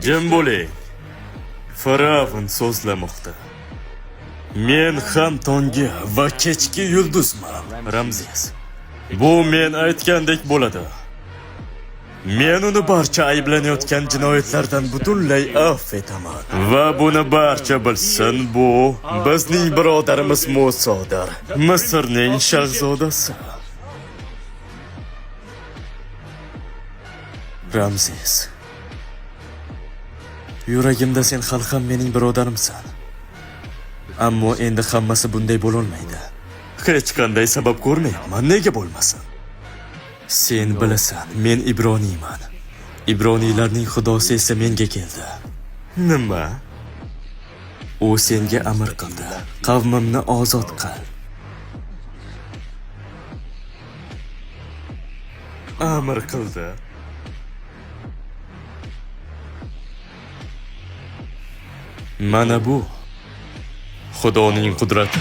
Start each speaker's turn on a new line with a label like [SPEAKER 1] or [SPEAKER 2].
[SPEAKER 1] Jim bo'ling. Fir'avn so'zlamoqda. Men ham tonggi va kechki yulduzman, Ramzes. Bu men aytgandek bo'ladi. Men uni barcha ayblanayotgan jinoyatlardan butunlay afv etaman. Va buni barcha bilsin, bu bizning birodarimiz Musodir, Misrning shahzodasi. Ramzes. Yuragimda sen hali ham mening birodarimsan. Ammo endi hammasi bunday bo'lolmaydi. Hech qanday sabab ko'rmayapman, nega bo'lmasin? Sen bilasan, men Ibroniyman. Ibroniylarning xudosi esa menga keldi. Nima? U senga amr qildi. Qavmimni ozod qil. Amr qildi. Mana bu Xudoning qudrati.